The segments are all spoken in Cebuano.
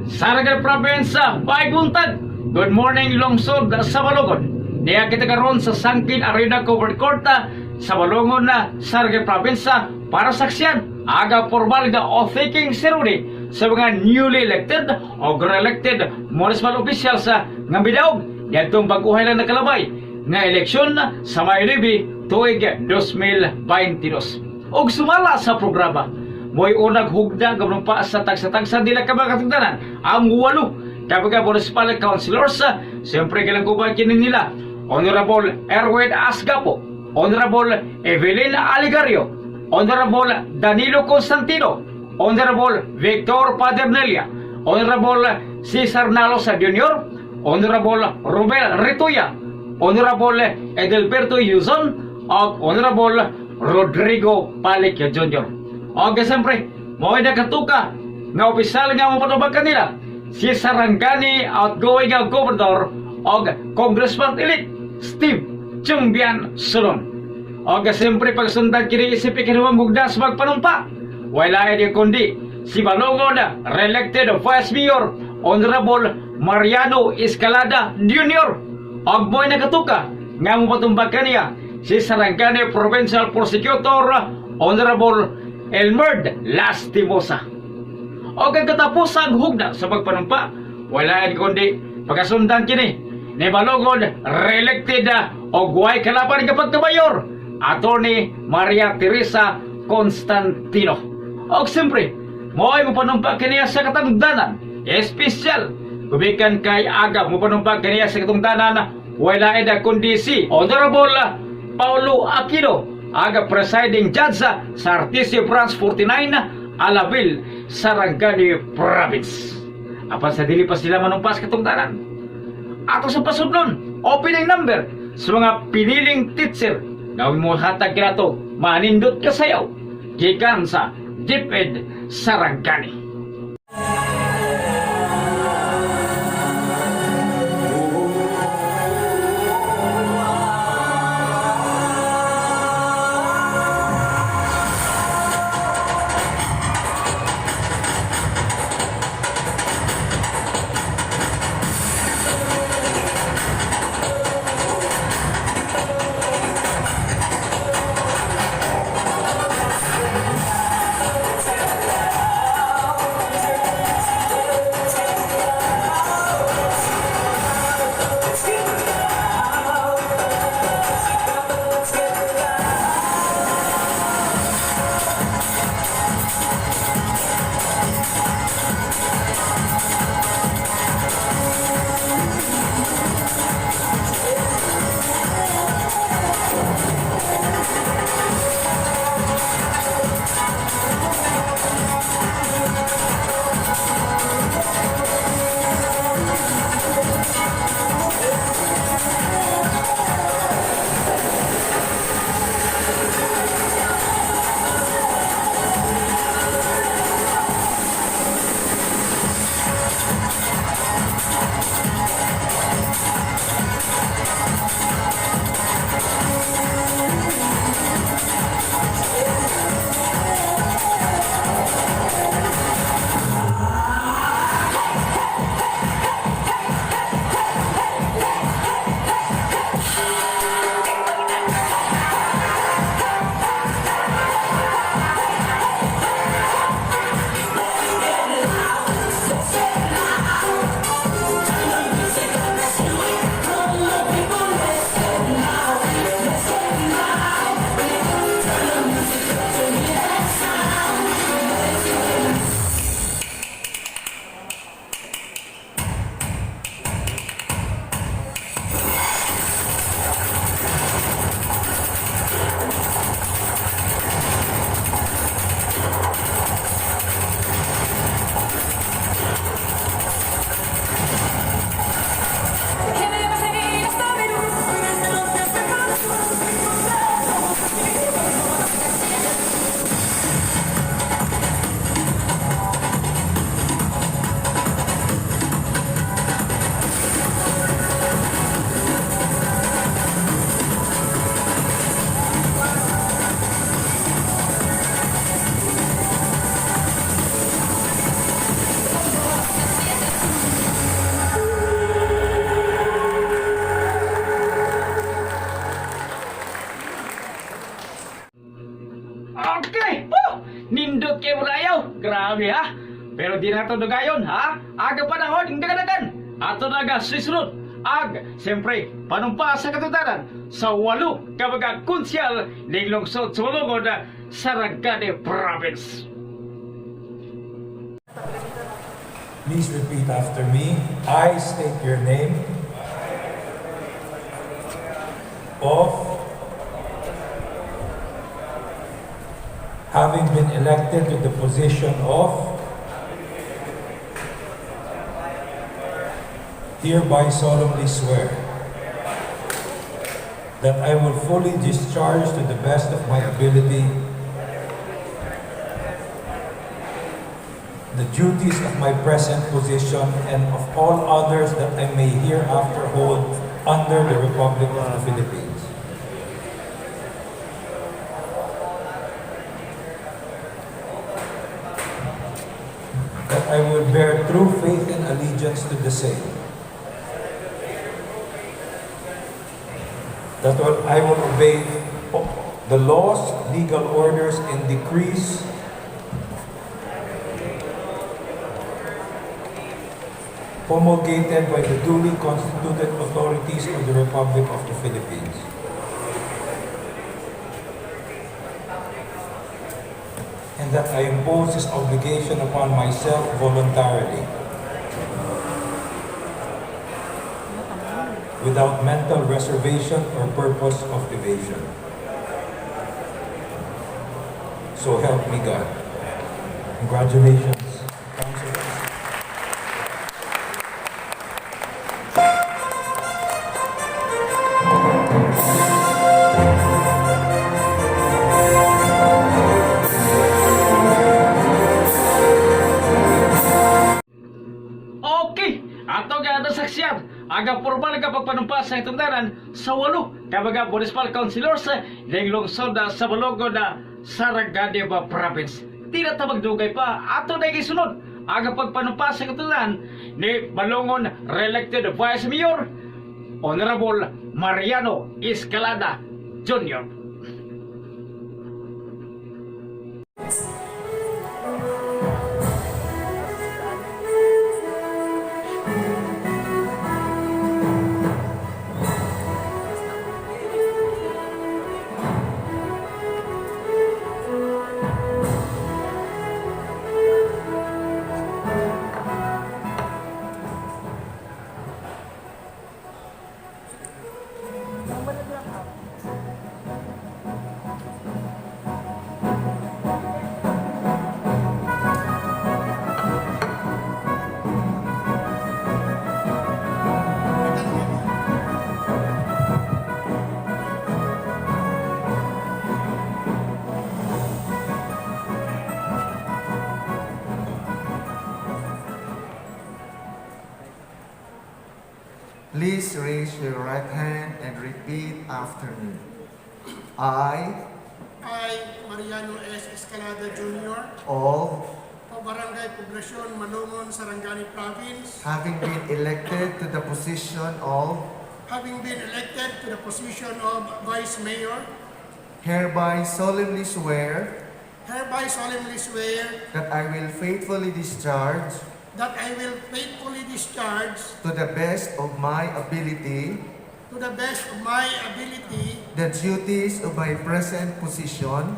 Saraga Province, maayong buntag. Good morning, lungsod sa Balugon. Niya kita karon sa Sangkin Arena Covered Court sa Balugon na Saraga Province para saksiyan aga formal nga oath-taking ceremony sa mga newly elected o re-elected municipal officials nga midaog niadtong bag-ohay lang nakalabay nga eleksyon sa Mayo 9 tuig 2022. Og sumala sa programa, mo'y unang hugna pa sa tagsa-tagsa nila ka mga katungdanan ang walo ka mga municipal councilors. Siyempre kailang kubay kini nila Honorable Erwin Asgapo, Honorable Evelyn Aligario, Honorable Danilo Constantino, Honorable Victor Padernelia, Honorable Cesar Nalos Jr., Honorable Romel Rituya, Honorable Edelberto Yuzon, ug Honorable Rodrigo Palic Jr. O siyempre, mo'y nakatuka nga opisyal nga mapatubag kanila si Sarangani outgoing nga governor og congressman-elect Steve Chiongbian Solon. O siyempre, pagsundan kini isip ikaduhang hugna sa magpanumpa, wala di kundi si Balugon re-elected Vice Mayor Honorable Mariano Escalada Jr. Og mo'y nakatuka nga mapatumbag kaniya si Sarangani Provincial Prosecutor Honorable Elmerd Lastimosa. O kag katapos ang hugna sa pagpanumpa, wala kundi pagkasundan kini ni Balugon re-elected og way kalaban nga pagkamayor, Attorney Maria Teresa Constantino. Og siyempre, mo'y mopanumpa kaniya sa katangdanan, espesyal, gumikan kay aga mopanumpa kaniya sa katungdanan, wala ida kundi si Honorable Paulo Aquino, aga presiding judge sa RTC Branch 49, Alavil, Sarangani Province. Apan sa dili pa sila manumpas katungdanan, ato sa pasudlon, opening number sa mga piniling teacher na mo hatag kinato manindot kasayaw gikan sa DepEd Sarangani. Nindot kay ayaw. Grabe ha. Pero di na ito dugayon ha. Aga panahon, hindi kanagan. Ato naga susunod. Ag, siyempre, panumpa sa katutanan sa walo ka mga konsyal ning lungsod sa Malungon, Sarangani Province. Please repeat after me. I state your name. Of having been elected to the position of, hereby solemnly swear that I will fully discharge to the best of my ability the duties of my present position and of all others that I may hereafter hold under the Republic of the Philippines. That I will bear true faith and allegiance to the same. That I will obey the laws, legal orders, and decrees promulgated by the duly constituted authorities of the Republic of the Philippines. And that I impose this obligation upon myself voluntarily, without mental reservation or purpose of evasion. So help me God. Congratulations, Councilors. Okay, ato nga nasaksiyan ang formal nga pagpanumpa sa hitungdanan sa walo ka mga municipal councilors ning lungsod sa Malungon na Sarangani Province. Di na ta magdugay pa, ato na isunod ang pagpanumpa sa katungdanan ni Malungon re-elected Vice Mayor Honorable Mariano Escalada Jr. Please raise your right hand and repeat after me. I, I, Mariano S. Escalada Jr., of of Barangay Poblacion, Malungon, Sarangani Province, having been elected to the position of, having been elected to the position of Vice Mayor, hereby solemnly swear hereby solemnly swear that I will faithfully discharge that I will faithfully discharge to the best of my ability to the best of my ability the duties of my present position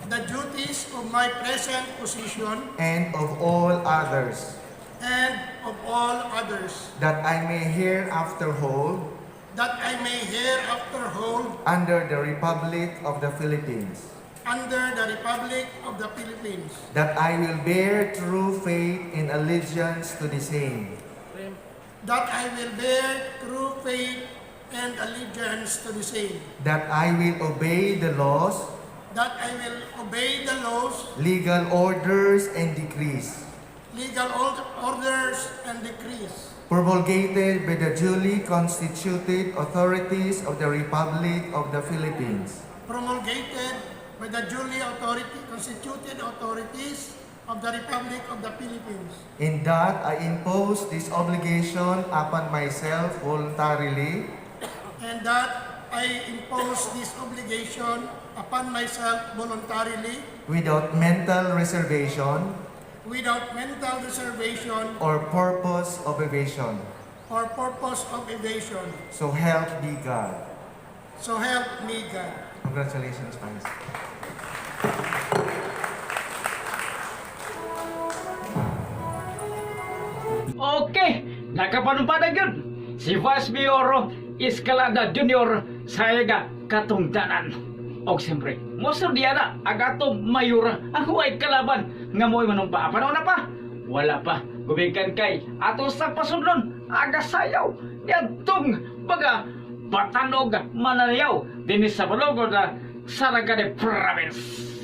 the duties of my present position and of all others, and of all others, that I may hereafter hold that I may hereafter hold under the Republic of the Philippines, under the Republic of the Philippines, that I will bear true faith and allegiance to the same, that I will bear true faith and allegiance to the same, that I will obey the laws, that I will obey the laws, legal orders, and decrees legal orders, and decrees promulgated by the duly constituted authorities of the Republic of the Philippines, promulgated by the duly authority, constituted authorities of the Republic of the Philippines, in that I impose this obligation upon myself voluntarily, and that I impose this obligation upon myself voluntarily, without mental reservation without mental reservation or purpose of evasion. Or purpose of evasion. So help me God. So help me God. Congratulations, Vice. Okay, nakapanumpa na yun. Si Vice Mayor Escalada Jr. Sa iyang katungdanan. Og siyempre, mosur diya na ang atong mayura ang huwag kalaban nga mo'y manumpa. Panahon na pa? Wala pa. Gumikan kay ato sa pasundon, aga sayaw, niadtong baga batanog mananayaw dinhi sa Balogod na Sarangani Province.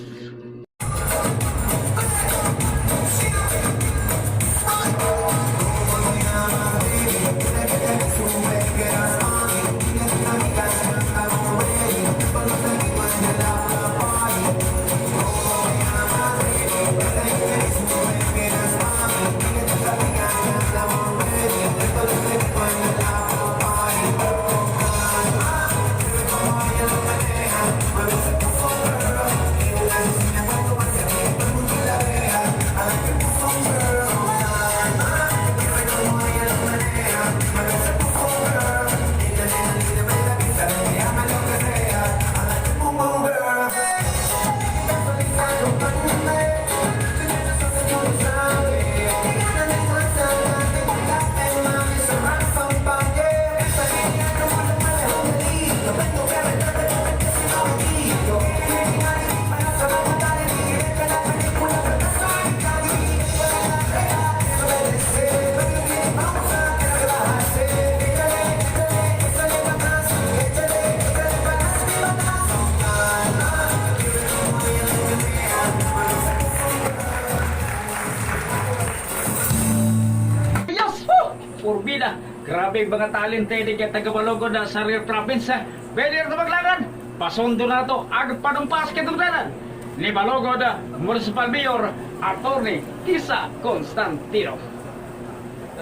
Yes! Woo! Purbida! Grabe ang mga talented kay taga Balogo na sa Real Province. Ha. Pwede na maglangan. Pasundo na to ang panumpas katungdanan ni Balogod Municipal Mayor Attorney Tisa Constantino.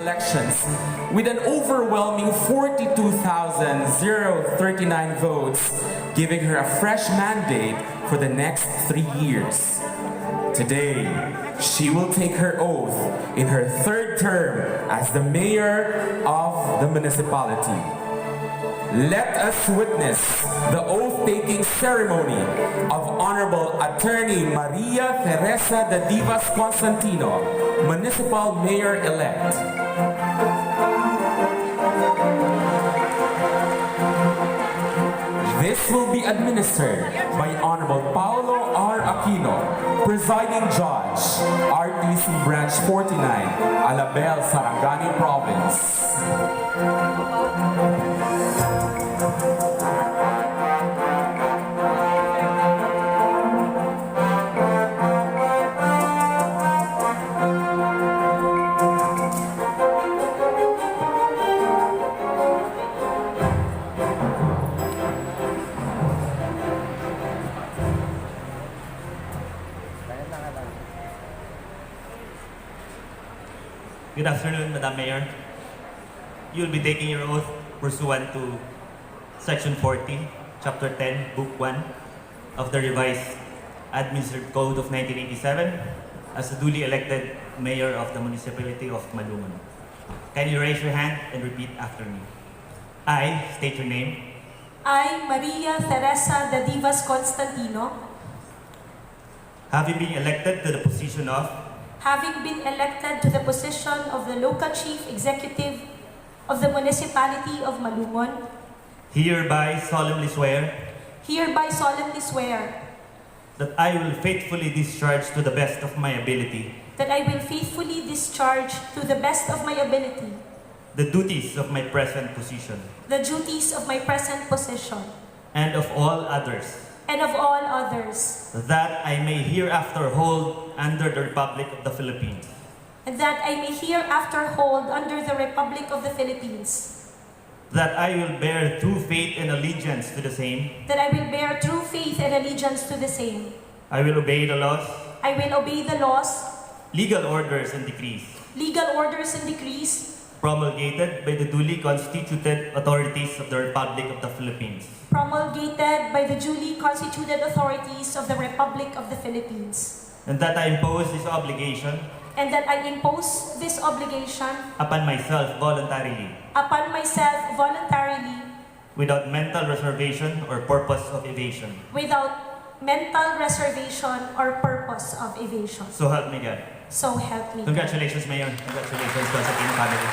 Elections with an overwhelming 42,039 votes, giving her a fresh mandate for the next 3 years. Today, she will take her oath in her third term as the mayor of the municipality. Let us witness the oath-taking ceremony of Honorable Attorney Maria Teresa Dadivas Constantino, Municipal Mayor-elect. This will be administered by Honorable Paulo R. Aquino, Presiding Judge, RTC Branch 49, Alabel, Sarangani Province. Good afternoon, Madam Mayor. You'll be taking your oath pursuant to Section 40, Chapter 10, Book 1 of the Revised Administrative Code of 1987 as the duly elected mayor of the municipality of Malungon. Kindly raise your hand and repeat after me. I state your name, I, Maria Teresa Dadivas Constantino, having been elected to the position of having been elected to the position of the local chief executive of the municipality of Malungon, hereby solemnly swear hereby solemnly swear that I will faithfully discharge to the best of my ability that I will faithfully discharge to the best of my ability the duties of my present position the duties of my present position and of all others and of all others, that I may hereafter hold under the Republic of the Philippines, and that I may hereafter hold under the Republic of the Philippines, that I will bear true faith and allegiance to the same, that I will bear true faith and allegiance to the same. I will obey the laws, I will obey the laws, legal orders, and decrees legal orders, and decrees promulgated by the duly constituted authorities of the Republic of the Philippines. Promulgated by the duly constituted authorities of the Republic of the Philippines. And that I impose this obligation And that I impose this obligation upon myself voluntarily, upon myself voluntarily, without mental reservation or purpose of evasion. Without mental reservation or purpose of evasion. So help me God. So help me God. Congratulations, Mayor. Congratulations, Constantino family.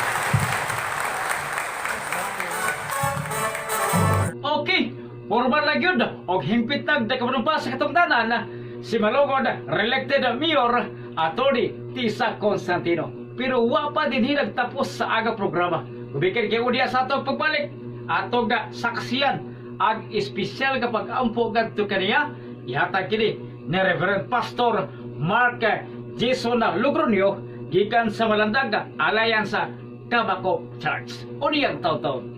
Okay, formal na gyud og hingpit nag nakapanumpa sa katungdanan si Malungon reelected Mayor Attorney Tisa Constantino. Pero wa pa din nagtapos sa aga programa. Gumikan kay unya sa atong pagbalik atong ga saksiyan ang espesyal nga pag-ampo ngadto kaniya ihatag kini ni Reverend Pastor Mark Jason Logronio gikan sa Malandag Alliance Kabako Church. Unyang taw-taw.